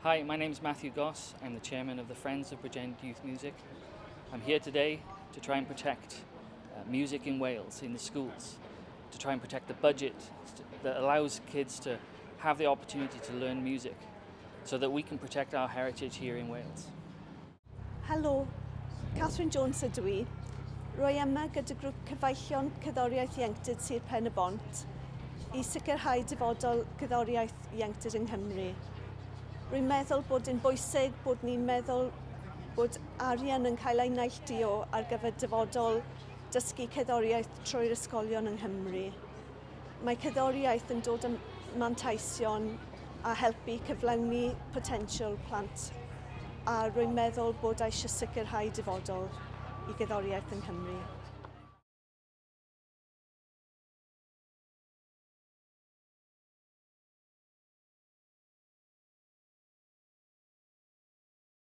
Hi, my name is Matthew Goss. I'm the chairman of the Friends of Bridgend Youth Music. I'm here today to try and protect music in Wales, in the schools, to try and protect the budget that allows kids to have the opportunity to learn music so that we can protect our heritage here in Wales. Helo, Catherine Jones ydw i. Rwy yma gyda grŵp Cyfeillion Cerddoriaeth Ieuenctid Sir Pen-y-bont i sicrhau dyfodol cerddoriaeth ieuenctid yng Nghymru. Rwy'n meddwl bod yn bwysig bod ni'n meddwl bod arian yn cael ei neilltuo ar gyfer dyfodol dysgu cerddoriaeth trwy'r ysgolion yng Nghymru. Mae cerddoriaeth yn dod â manteision a helpu cyflawni potensial plant a rwy'n meddwl bod eisiau sicrhau dyfodol i gerddoriaeth yng Nghymru.